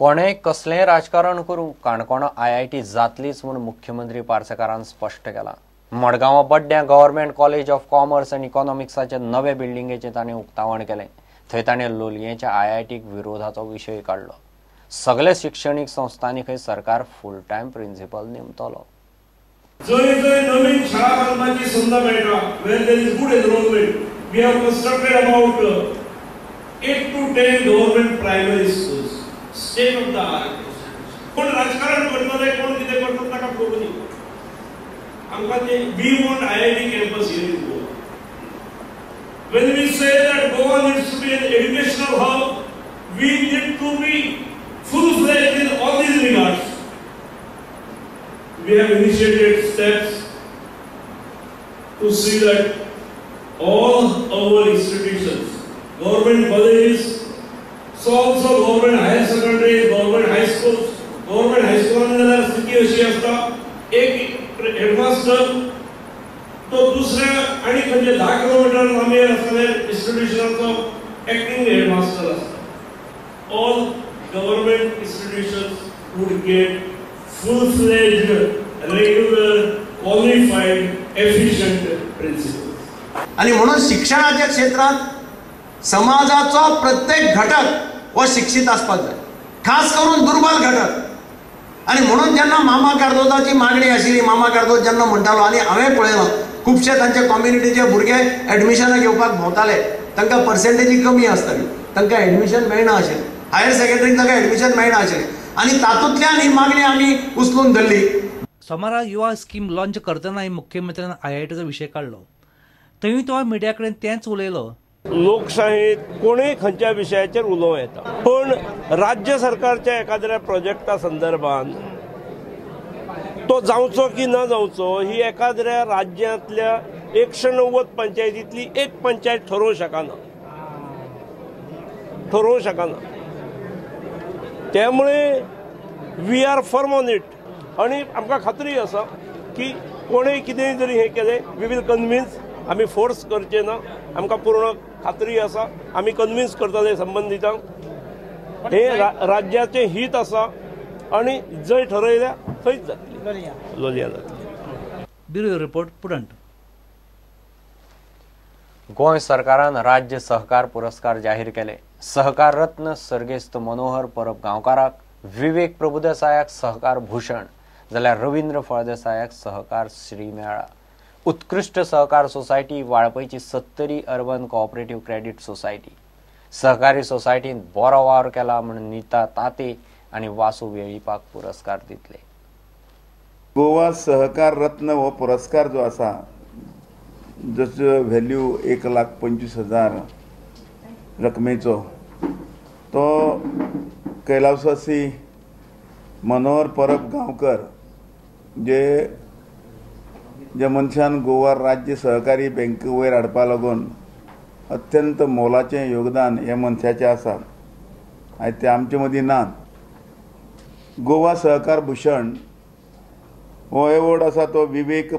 कोणें कसलें राजकारण करूं काणकोणा आयआयटी जातलीच म्हूण मुख्यमंत्री पार्सेकारान स्पश्ट केलां. मडगांवां बड्ड्यां government college of commerce आनी इकॉनॉमिक्साचे नवे बिल्डिंगेचें ताणें उक्तावण केलें. थंय ताणें लोलयेंच्या आयआयटीक विरोधाचो विशय काडलो. सगळे शिक्षणीक संस्थांनी खंय सरकार फूल टायम प्रिन्सिपल नेमतलो. जंय जंय नवीन शाळा बांदपाची संद मेळटा, where there is good enrolment, we have constructed about 8 to 10 government primary schools, state of the art. कोण राजकारण करतले, कोण कितें करतले ताका खबर न्ही. आमकां ते we want IIT campus here in Goa. When we say that Goa needs to be an educational hub, we need to be full-fledged in all these regards. We have initiated steps to see that all our institutions, government colleges, so also government higher secondary, government high schools, government high school जाल्यार स्थिती अशी आसता, एक headmaster तो दुसऱ्या आनी खंयचे 10 kilometre लांबयेर आसतले इन्स्टिट्यूशनाचो एक्टिंग हेडमास्टर आसता. All government institutions would get full-fledged, regular, qualified, efficient principals. आणि म्हणून शिक्षणाच्या क्षेत्रात समाजाचो प्रत्येक घटक हो शिक्षित आसपाक जाय, खास करून दुर्बल घटक. आणि म्हणून जेन्ना मामा कार्दोजाची मागणी आशिल्ली, मामा कार्दोज जेन्ना म्हणटालो, आनी हांवें पळयलां खुबशे तांचे कम्युनिटीचे भुरगे एडमिशनाक घेवपाक भोंवताले, तांकां पर्सेंटेजी कमी आसताली, तांकां एडमिशन मेळना आशिल्लें, हायर सेकंडरीक तांकां एडमिशन मेळना आशिल्लें, आनी तातूंतल्यान ही मागणी आमी उचलून धरली. सोमारा युवा स्कीम लॉन्च करतनाय मुख्यमंत्र्यान आयआयटीचो विशय काडलो. थंय तो मिडिया कडेन तेंच उलयलो. लोकशाहीत कोणूय खंयच्या विशयाचेर उलोवं येता, पण राज्य सरकारच्या एखाद्या प्रोजेक्टा संदर्भात तो जावचो की ना जावचो ही एखाद्या राज्यांतल्या 190 पंचायतींतली एक पंचायत ठरोवंक शकना, त्यामुळे we are firm on it. आनी आमकां खात्री आसा की कोणें कितेंय जरी हें केलें, we will convince. आमी फोर्स करचे ना, आमकां पूर्ण खात्री आसा आमी कन्विन्स करतले संबंदितांक. हे राज्याचें हित आसा आनी जंय ठरयल्या थंयच जातली, लोलया जातली. Bureau report, Prudent. Goa सरकारान राज्य सहकार पुरस्कार जाहीर केले. सहकार रत्न सर्गेस्त मनोहर परब गांवकाराक, विवेक प्रभुदेसायाक सहकार भूषण, जाल्यार रवींद्र फळदेसायाक सहकार श्री मेळ्ळा. उत्कृश्ट सहकार society वाळपयची Sattari urban cooperative credit society सहकारी सोसायटीन बरो वावर केला म्हूण नीता ताते आनी वासू वेळीपाक पुरस्कार दितले. गोवा सहकार रत्न हो पुरस्कार जो आसा, जसो व्हॅल्यू 1,25,000 रकमेचो, तो कैलासवासी मनोहर परब गांवकर जे जे मनशान गोवा राज्य सहकारी बँके वयर हाडपा लागून अत्यंत मोलाचें योगदान ह्या मनशाचें आसा, आनी ते आमचे मदीं नात. गोवा सहकार भूषण हो एवॉर्ड आसा तो विवेक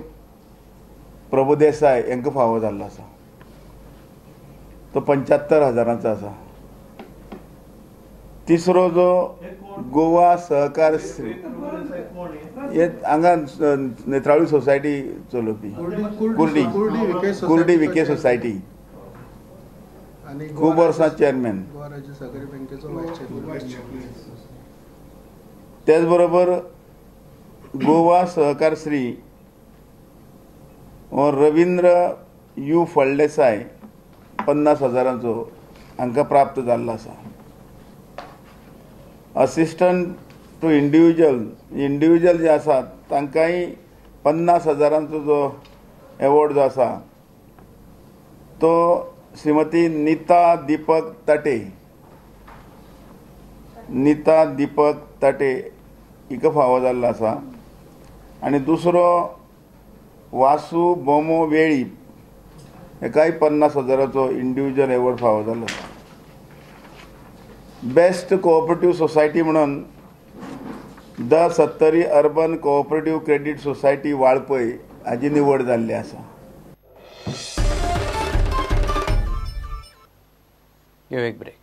प्रभुदेसाय हांकां फावो जाल्लो आसा, तो 75,000 आसा. तिसरो जो गोवा सहकार हे हांगा नेत्रावळी सोसायटी चलोवपी कुर्डी विके सोसायटी, खूब वर्सां चेअरमॅन. त्याच बरोबर गोवा सहकार श्री रवींद्र you Phaldesai 50,000 हांकां प्राप्त जाल्लो आसा. असिस्टंट टू इंडिविज्युअल, इंडिविज्युअल जे आसात तांकांय 50,000 जो एवॉर्ड जो आसा तो श्रीमती नीता दीपक ताटे, नीता दीपक ताटे हिका फावो जाल्लो आसा. आनी दुसरो वासू बोमो वेळीप हेकाय 50,000 इंडिविज्युअल एवॉर्ड फावो जालो. बेस्ट कोऑपरेटिव्ह सोसायटी म्हणून the Sattari urban cooperative credit society Valpoi हाजी निवड जाल्ली आसा. एक ब्रेक.